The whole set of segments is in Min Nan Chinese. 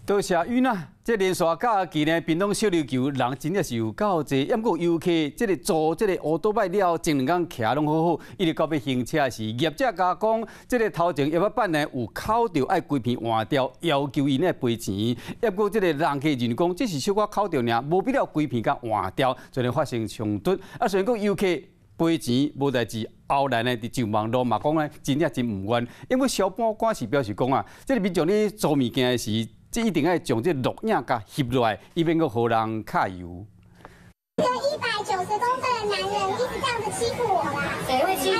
多謝雨娜，這連續假期呢，屏東小琉球人真正是有夠濟。毋過遊客這个租這个烏多擺了，前兩工騎攏好好，一直到欲還車時，業者共講，這个頭前葉仔板呢有抾著愛規片換掉，要求𪜶咧賠錢。毋過這个人客認為講，只是小可抾著爾，無必要規片共換掉，就會發生衝突。啊，雖然講遊客賠錢無代誌，後來呢，佇上網路嘛講呢，真正真毋願，因為消保官是表示講啊，這个民眾咧租物件時，這一定愛將這錄影共翕落來，以免閣予人揩油。190公分的男人一直這樣子欺負我啦！誰會欺負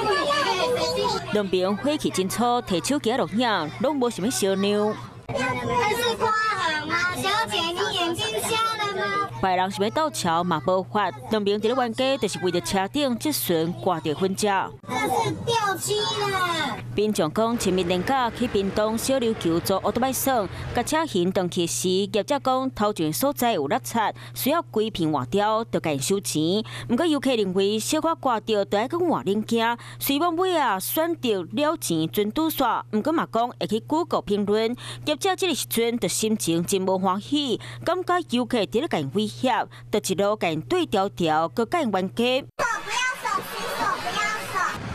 你？兩邊火氣真粗，提手機錄影，攏無啥物商量。這是誇痕嗎？小姐，你眼睛瞎了嗎？別人想欲鬥撨嘛無法，兩邊佇咧冤家，就是為著車頂這巡掛著粉跡。這是掉漆啦！民眾講，前面年假去屏東小琉球租烏多擺耍，共車還轉去時，業者講頭前所在有落漆，需要規片換掉，就共𪜶收錢。毋過遊客認為小可刮著就愛閣換零件，雖罔尾仔選擇了錢準拄煞，毋過嘛講會去 Google 評論。業者這个時陣就心情真無歡喜，感覺遊客佇咧共𪜶威脅，就一路共𪜶對調調，閣共𪜶冤家。不要手，舉手，不要手。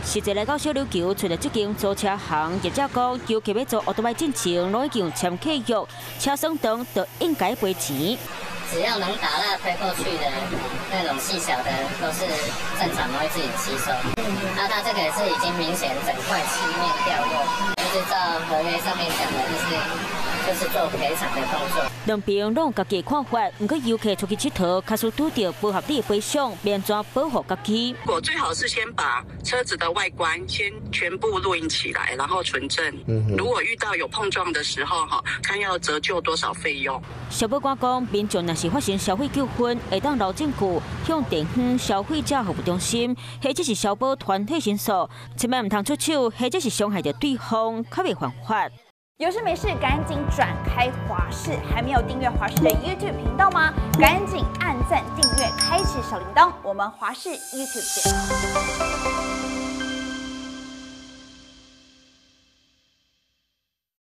實際來到小琉球，揣著這間租車行，業者講，遊客欲租烏多擺進前，攏已經有簽契約，車損斷就應該賠錢。只要能打蠟推過去的那種細小的，都是正常會自己吸收。那它這個是已經明顯整塊漆面掉落，就是照合約上面講的，就是做賠償的動作。兩邊攏有家己的看法，毋過遊客出去𨑨迌，假使拄著無合理的賠償，欲按怎保護家己？我最好是先把車子的外觀先全部錄音起來，然後存證。如果遇到有碰撞的時候，哈，看要折舊多少費用。消保官講，民眾若是發生消費糾紛，會當留證據向地方消費者服務中心，或者是消保團體申訴，千萬毋通出手，或者是傷害著對方，較袂犯法。有事沒事趕緊轉開華視，還沒有訂閱華視的 YouTube 頻道嗎？趕緊按讚訂閱，開啟小鈴鐺。我們華視 YouTube 見。